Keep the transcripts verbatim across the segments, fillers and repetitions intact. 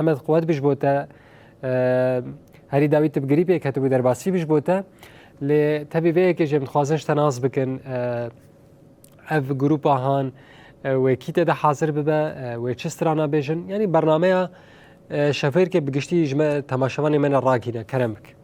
Hemed quwet bij bo te, e, herî dawî tu bi grîpê ketibû derbasî bij bo te. Lê tevî vê yekê jê em dixwazin ji te nas bikin, e, ev grûpa han, e, wê kî tê de hazir bibe, e, wê çi strana bêjin? Yanî bernameya, e, şevêrkê bi giştî ji me temaşevanê me ne ragîne, kerem bik.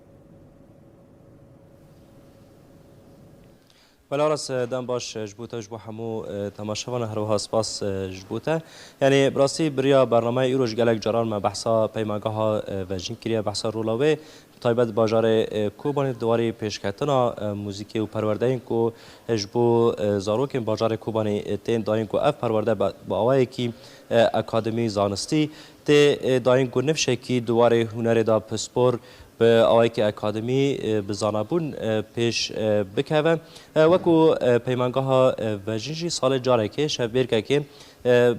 Belê Aras, e, dem baş, e, ji bo te, ji bo hemû, e, temaşevan, her wiha spas, e, ji bo te. Yanî, bi rastî bi riya bernameya îro ji gelek caran me behsa peymangeha, e, Vejîn kiriye, behsa rola wê, bi taybet bajarê, e, Kobanê di warê pêşketina, e, muzîkê û perwerdeyên ku, e, ji bo, e, zarokên bajarê Kobanê, e, tên dayîn ku ev perwerde bi, bi awayekî, e, akademî zanistî tê, e, dayîn ku nifşekî di warê hunerê de pispor bi awayekî akademî, e, bi zanabûn, e, pêş, e, bikeve. E, weku, e, peymangeha, e, Vejîn jî salê carekê şevbêrkekê, e,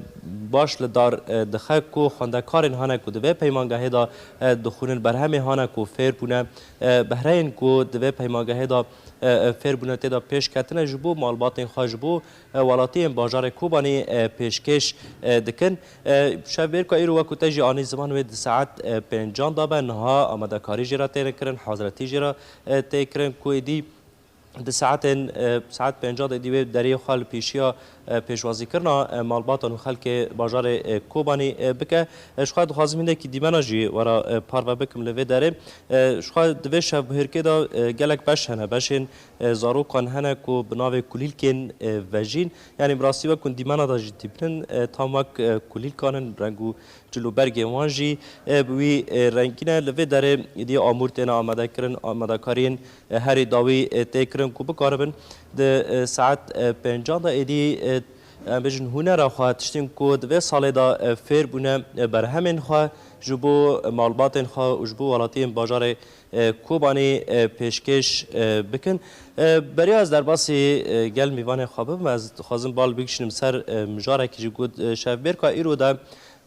baş li dar, e, dixe ku xwendekarên hane ku di vê peymangehê de, e, dixwînin, berhemê hane ku fêr bûne, e, behreyên ku di vê peymangehê de, e, e, fêr bûne tê de pêş ketine ji bo malbatên xwe, ji bo e, welatiyên bajarê Kobanê, e, pêşkêş, e, dikin. E, şevbêrka îro wekû te jî anî ziman wê di saet, e, pêncan de be, niha amadekarî jê re têne kirin, hazretî jê re, e, tê kirin ku êdî di saetên, e, saet pêncan de êdî wê deriyê xwe li pêşiya, e, pêşwazîkirina, e, malbatan û xelkê bajarê, e, Kobanê, e, bike. E, ji xwe dixwazim hindekî dîmena jî we re, e, parve bikim li vê derê. E, ji xwe di vê şevbihêrkê de, e, gelek beş hene, beşên e, zarokan hene ku bi navê kulîlkên, e, vejîn, yanî bi rastî wek hûn dîmena de jî dibînin, e, tam wek, e, kulîlkan in, reng û cil û bergên wan jî, e, bi wî, e, rengî ne. Li vê derê êdî amûr têne amadekirin, amadekariyên, e, herî dawî, e, tê kirin ku bikaribin di, e, saet, e, pêncan de êdî, e, em bêjin hunera xwe, tiştên ku di vê salê de, e, fêr bûne, e, berhemên xwe ji bo malbatên xwe û ji bo welatiyên bajarê e, Kobanê, e, pêşkêş, e, bikin. E, beriya ez derbasî, e, gel mîvanê xwe bibim, ez dixwazim bal bigişînim ser, e, mijarekî jî got, e, şevbêrka îro de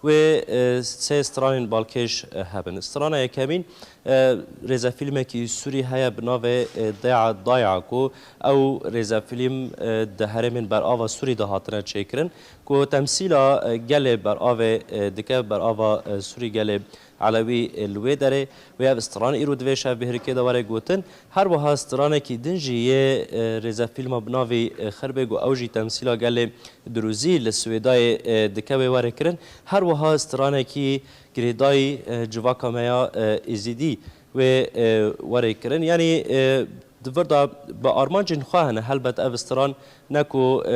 wê, e, sê stranên balkêş, e, hebin. Strana yekemîn, e, rêzefîlmekî sûrî heye bi navê, e, Daya Daya ku ew rêzefîlm, e, di herêmên berava Sûrî de hatine çêkirin ku temsîla, e, gelê beravê, e, dike, berava, e, Sûrî gelê Elewî, e, li wê derê. Wê ev stran îro di vê şevbihêrikê de were gotin. Her wiha stranekî din jî yê, e, rêzefîlma bi navê, e, Xirbê ku ew jî temsîla gelê Dirûzî li Swêdayê, e, dike wê were kirin. Her wiha stranekî girêdayî, e, civaka me ya, e, Êzîdî wê, e, were kirin. Yanî, e, di vir de bi armancên xwe hene. Helbet ev stran ne ku, e,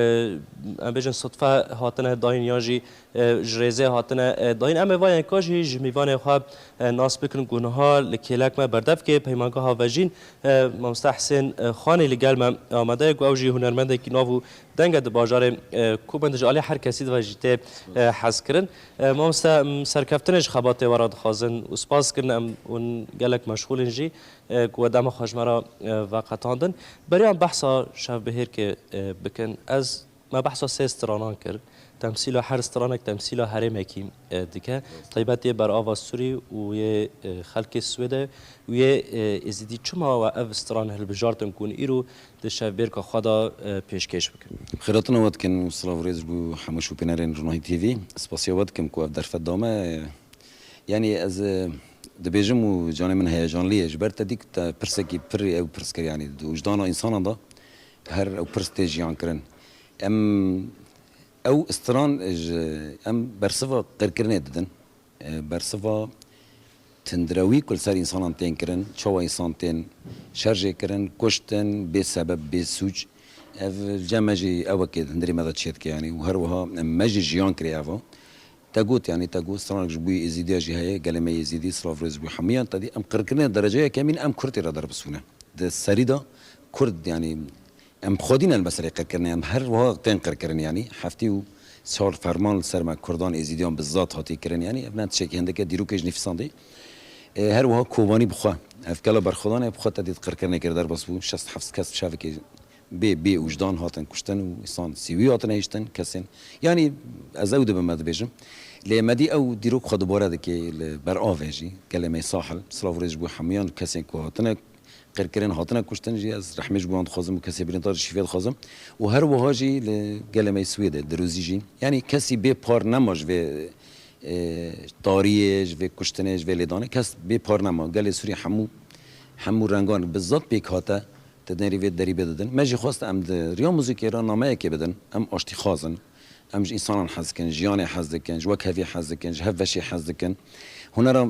em bêjin sutfe hatine dayîn yan jî e, ji rêzê hatine, e, dayîn. Em ê va yenka jî ji mîvanê xwe, e, nas bikin ku niha li kêlek me berdevkê Peymangeha Vejîn, e, Mamoste Hisên, e, Xanî li gel me amade ye ku ew jî hunermendekî nav û deng e di bajarê, e, Kobanê de ji alî her kesî dibe jî tê, e, hezkirin. E, mamoste, em serkeftinê ji xebatê we re dixwazin û spas dikin, em hûn gelek meşxûl in jî, e, ku we dema xwe ji me re, e, veqetandin. Beriya em behsa şevbihêrkê, e, bikin. Ez Me behsa sê stranan kir. Temsîla her stranek temsîla herêmekî, e, dike. Taybet yê berava Sûrî û yê, e, xelkê Swêde û yê, e, Êzidî. Çima we ev stran hilbijartin ku hûn îro di şevbêrka xwe de, e, pêşkêş bikin? Xêratina we dikin û silav û rêz ji bo hemû şopînerên Ronahî T V. Spasiya we dikim ku ev derfet da me. Yanî ez, e, dibêjim û canê min heyecanlî ye. Ji ber te dî ku te pirsekî pir ew pirs kir, yanî di wijdana însanan de her ew pirs tê jiyan kirin. Em ew stran ji, em bersiva qirkirinê didin. E, bersiva tundrewî ku li ser însanan tên kirin, çawa însan tên şerjê kirin, kuştin, bê sebeb, bê sûc. Ev li cem me jî ewekê di hundirê me de çêdike, yanî û her wiha em, me jî jiyan kiriye eva. Te got, yanî te got, stranek ji bo Êzîdiya jî heye, gelê me Êzîdî, silav rêz ji bo hemûyan. Te dî em qirkirinê dereceyeke mîn em Kurtê re derbas bûne. Di serî de Kurd, yanî em xwedî ne li meselê qirkirinê, em her wiha tên qirkirin, yanî heftê û çar ferman li ser me Kurdan Êzîdiyan bi zat hatî kirin, yanî ev ne tiştekî hindike dîrokê ji nivîsandê. E, her wiha Kobanî bi xwe, ev kela berxwedanê bi xwe te dît qirkirinê kir derbas bû, şêst heft kes bi şevekê bê, bê wijdan hatin kuştin û însan sîwî hatine hiştin kesên. Yanî ez ew dibim, me dibêjim. Lê me dî ew dîrok xwe dubare dike li ber avê jî. Gelê me Sahil, silav û rêz ji bo hemûyan kesên ku hatine qirkirin, hatine kuştin jî ez rehmê ji bo wan dixwazim û kesê birîndar ji şîvê dixwazim. Û her wiha jî li gelê me Swêdê, Dirûzî jî. Yanî kesî bê par nema ji vê e, tariyê, ji vê kuştinê, ji vê lêdanê kes bê par nema. Gelê Sûrî hemû, hemû rengan bi zad pêk hate, di nêrî vê derî bê didin. Me jî xwest em di riya muzîkê re nameyekê bidin. Em aştîxwaz in. Em ji însanan hez dikin, ji yanê hez dikin, ji wekhevî hez dikin, ji hevbeşê hez dikin. Hunera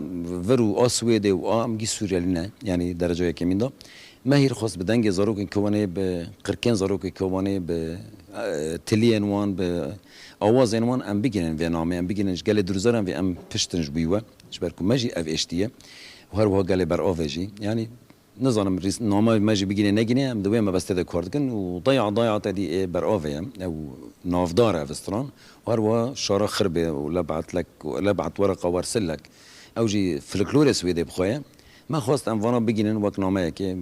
vir û a Swêdê û a em gî Sûriyelî ne, yanî dereca yekemîn de. Me hîr xwest bi dengê zarokên Kobanê, bi qirkên zarokê Kobanê, bi, e, tiliyên wan, bi awazên wan em bigihînin vê namê, em bigihînin ji gelê Duruzar em vê em pişt in ji bo we. Ji ber ku me jî ev êştiye. Û her wiha gelê Beravê jî. Yanî nizanim rîs-, nama me jî bigihîne negihîne, em di wê mebestê de kar dikin û daya daya te dî ê Beravê ye. Ew navdar e ev stran. Û her wiha Şara Xirbê û Lebat Lek, Lebat Wereqa Wersilek. Ew jî folklorê Swêdê bi xwe ye. Me xwest em vana bigihînin wek nameyekê,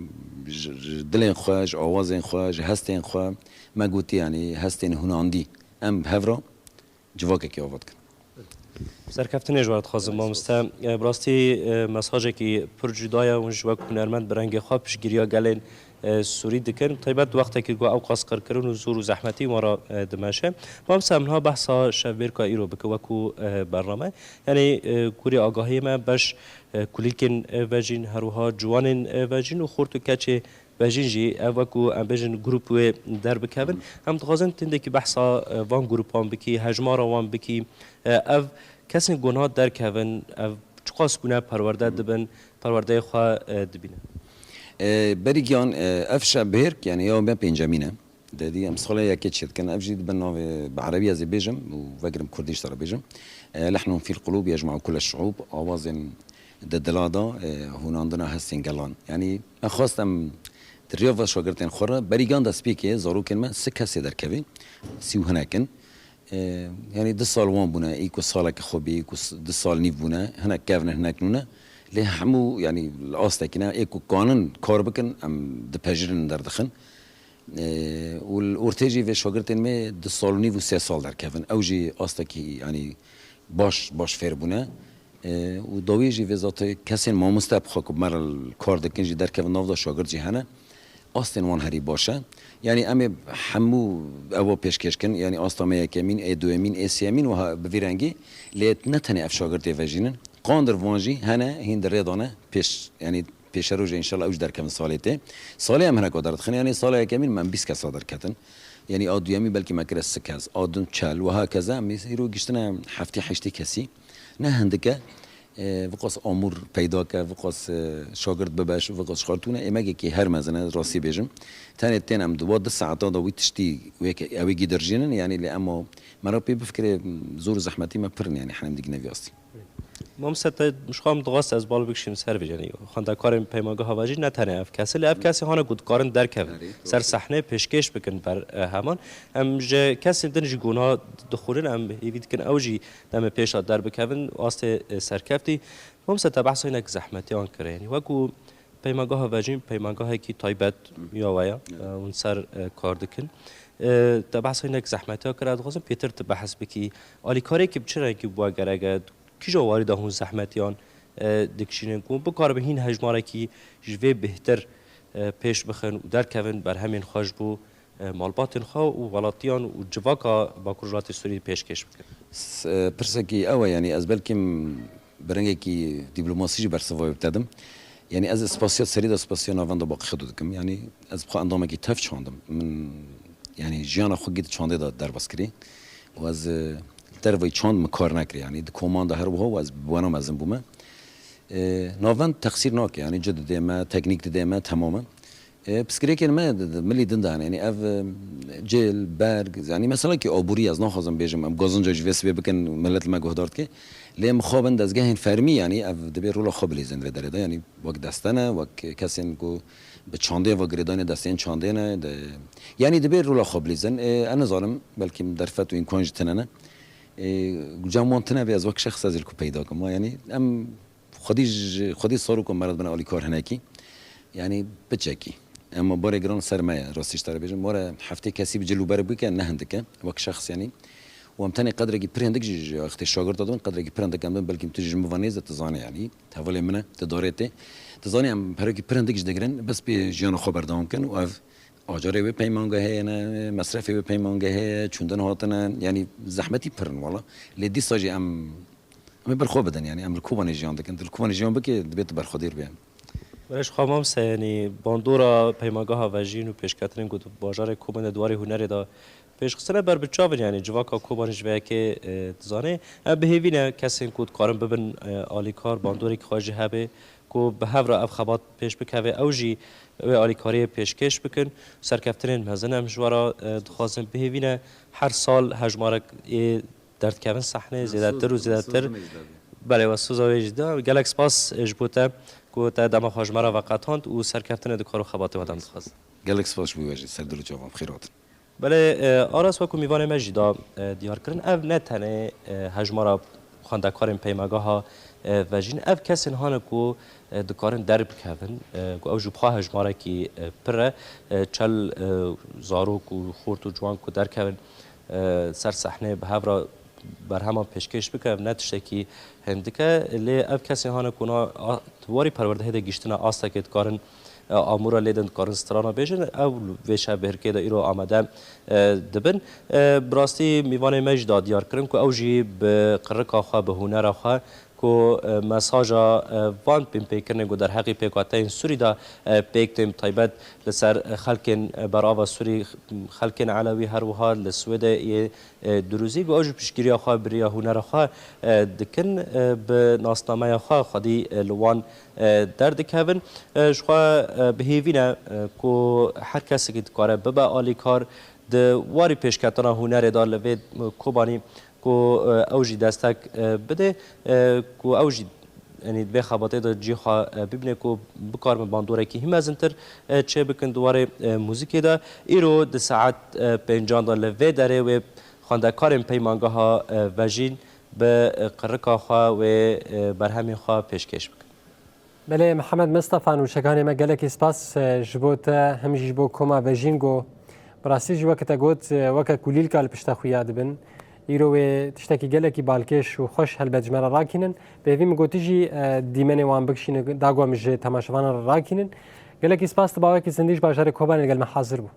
ji, ji dilên xwe, ji awazên xwe, ji hestên xwe. Me gotî, yanî hestên hunandî. Em bi hev re civakekê ava dikin. Serkeftinê ji we re dixwazim, mamoste. E, bi rastî, e, mesajekî pir cuda ye. Hûn ji wek hunermend bi rengê xwe piştgiriya gelên, e, Sûrî dikin. Taybet wextekî ku ew qas qirkirin û zor û zehmetî wan re, e, dimeşe. Mamoste, em niha behsa şevbêrka îro bikin wekû, e, bername. Yanî, e, kurê agahiyê me beş, e, kulîlkên, e, vejîn, her wiha ciwanên, e, vejîn û xort û keçê vejîn jî, ev wekû em bêjin grup wê derbikevin. Em dixwazin tindekî behsa, e, van grupan bikî, hejmara wan bikî. E, ev kesên ku niha derkevin, ev çiqas bûne perwerde dibin, perwerdeyê xwe, e, dibînin? E, Berî Giyan, e, ev şevbêrk, yanî ya me pêncemîn e. Dedî em salê yekê çêdikin. Ev jî dibe navê, bi erebî ez ê bêjim û vegirim kurdî ji te re bêjim. E, lehnun fîl qulûb yecma'u kule şu'ûb, awazên di dila de, e, hûnandina hestên gelan. Yanî me xwest em di riya ve şagirtên xwe re, Berî Giyan destpêkê zarokên me sih kesê derkevî, sî û hinek in. E, yanî du sal wan bûne, î ku saleke xwe bî, ku s-, du sal nîv bûne, hinek kevin in, hinek nûne. Lê hemû, yanî li astekî ne, ê ku kanin kar bikin, em dipejirînin, derdixin. E, û li ortê jî vê şagirtên me du sal û nîv û sê sal derkevin. Ew jî astekî, yanî baş, baş fêr bûne. E, û dawî jî vê zatê kesên mamoste bi xwe ku me re li kar dikin jî derkevin nav de, şagirt jî hene. Astên wan herî baş e. Yanî em ê hemû ewa pêşkêş kin. Yanî asta me yekemîn, ê duyemîn, ê sêyemîn wiha bi vî rengî. Lê ne tenê ev şagirtê vejînin. Qandir van jî hene, hîn di rê de ne. Pêş, yanî pêşerojê înşallah ew jî derkevin salê tê. Salê em hineka derdixin. Yanî sala yekemîn me em bîst kesa derketin. Yanî a duyemî belkî me kire sih kes, a din çel, wiha keza em îro giştine heftê heştê kesî. Ne hindik e. E, viqas amûr peyda ke, viqas, e, şagirt bibe, viqas xartûne, êmegekî her mezin e, rastî bêjim. Tenê tên em di wa du saeta de wî tiştî wê ke-, ew ê gidirjînin, yanî lê ema me re pê bifikirê, zor û zehmetî me pir in, yanî henem digine vî astî. Mamoste, te ji xwe em dixwest ez bal bikişînim ser vê, yanî xwendekarên Peymangeha Vejîn ne tenê ev kes e, lê ev kesê hane ku dikarin derkevin ser sehnê pêşkêş bikin ber, e, heman. Em ji kesên din jî gona dixwînin, em hêvî dikin ew jî demê pêş de derbikevin, astê, e, serkeftî. Mamoste, te behsa hinek zehmetiyan kir, yanî wekû Peymangeha Vejîn peymangehekî taybet ya we ye, e, hûn ser, e, kar dikin. E, te behsa hinek zehmetiya kir, ez dixwazim pêtir tu behs bikî. Alîkariyekî bi çi rengî bi we gerek e? Kîja warî de hûn zehmetiyan, e, dikişînin ku hûn bikaribin hîn hejmarekî ji vê bêhtir, e, pêş bixin û derkevin berhemên xwe ji bo, e, malbatên xwe û welatiyan û civaka Bakur Rojhilatê Sûriyê pêşkêş bikin? S-, e, pirsekî ew e, yanî ez belkî bi rengekî dîplomasî jî bersiva wê bitedim. Yanî ez spasiya serî de spasiya navenda Baqî Xedo dikim. Yanî ez bi xwe endamekî tev çandim. Min, yanî jiyana xwe gî di çandê de derbas kirî. Û ez, e, li derveyî çand min kar nekirî. Yanî di koman de her wiha û ez bi wana mezin bûme. E, navend teqsîr nake, yanî ci didê me, teknîk didê me, temam e. E, pirsgirêkên me di, di milî din de hene. Yanî ev, e, cil, berg, yanî mesela ki aborî ez naxwazim bêjim, em gazinca ji vê sibê bikin, millet li me guhdar dike. Lê mixabin dezgehên fermî, yanî ev dibê rola xwe bilîzin vê derê de. Yanî wek deste ne, wek kesên ku bi çandê ve girêdayînê destên çandê ne, de, yanî dibê rola xwe bilîzin. E, ez nizanim, belkî derfet û îmkan jî tune ne. E, cem wan tune bê, ez wek şexs ez ê li ku peyda kim. Yanî em Xwedî ji, xwedî sar û ku me re dibin alîkar hinekî. Yanî piçekî. Ema barê giran ser me ye, rastî ji te re bêjim. Were heftê kesî bi cil û ber bike, ne hindik e. Wek şexs yanî. Û em tenê qedrekî pir hindik jî ji wextê şagirta dibin, qedrekî pir hindik em dibin, belkî tu jî ji min ve nêz e, tu zanî yanî. Hevalê min e, tu darê tê. Tu zanî em perekî pir hindik jî digirin, bes pê jiyana xwe berdewam kin û ev acarê wê peymangehê ne, mesrefê wê peymangehê ye, çûndin hatine, yanî zehmetî pir in wela. Lê dîsa jî em Em ê berxwe bidin, yani em li Kobanê jiyan dikin. Tu li Kobanê jiyan bikê, dibê tu berxwedêr bê. Belê, ji xwe mamoste, yanî bandora Peymageha Vejîn û pêşketinên ku di bajarê Kobanê di warê hunerê de pêşxistine ber bi çav in, yanî civaka Kobanê ji vê yekê, e, dizane. Em bi hêvî ne kesên ku dikarin bibin, e, alîkar, bandorekî xwe jî hebe ku bi hev re ev xebat pêş bikeve, ew jî wê alîkariyê pêşkêş bikin. Serkeftinên mezin em ji we re, e, dixwazin. Bi hêvî ne her sal hejmarek ê derdikevin sehnê zêdetir û zêdetir. Belê, we soza wê jî da. Gelek spas, e, ji bo te ku te dema xwe ji me re veqetand û serkeftinê di kar û xebatê we de em dixwazin. Gelek spas ji bo we jî, ser dil û çavan, bi xêr hatin. Belê, e, Aras, wekû mîvanê me jî da, e, diyarkirin, ev ne tenê, e, hejmara xwendekarên Peymageha, e, Vejîn, ev kesên hane ku, e, dikarin derbikevin, e, ku ew jî bi xwe hejmarekî, e, pir e, e, çel, e, zarok û xort û ciwan ku derkevin, e, ser sehnê bi hev re berheman pêşkêş bikin, ev ne tiştekî hindik e. Lê ev kesên hane ku na, a, di warî perwerdehê de gihîştine astekê, dikarin, e, amûra lê din, dikarin strana bêjin, ew vê şevbêhrikê de îro amade, e, dibin. E, bi rastî mîvanê me jî da diyar kirin ku ew jî bi qirika xwe, bi hunera xwe, ku, e, mesaja, e, van binpêkirinên ku derheqî pêkhateyên Sûrî de, e, pêk tên, bi taybet li ser, e, xelkên, e, berava Sûrî, xelkên Elewî, her wiha li Swêdê yê, e, Durûzî, ku ew jî piştgiriya xwe bi riya hunera xwe, e, dikin, e, bi nasnameya xwe xwedî, e, li wan, e, derdikevin. E, ji xwe, e, bi hêvî ne, e, ku her kesekî dikare bibe alîkar di warî pêşketina hunerê de li vê, e, Kobanî ku, e, ew jî destek, e, bide, e, ku ew jî, yanî, di vê xebatê de cî xwe, e, bibîne ku bikaribin bandorekî hîn mezintir, e, çêbikin di warê, e, muzîkê de. Îro di saet, e, pêncan de li vê derê wê xwendekarên Peymangeha, e, Vejîn bi, e, qirika xwe wê, e, berhemên xwe pêşkêş bikin. Belê, Mihemed Mistefa, nûçekanê me, gelekî spas, e, ji bo te, him jî ji bo Koma Vejîn. Go, bi rastî jî weke te got, e, weke kulîlka li pişta xuya dibin. Îro wê tiştekî gelekî balkêş û xweş helbet ji me re rakînin. Bi hêvî min gotî jî, e, dîmenê wan bikişînin, dago em ji temaşevanan re rakînin. Gelekî spas, tu bawekî zindî ji bajarê Kobanê li gel me hazir bû.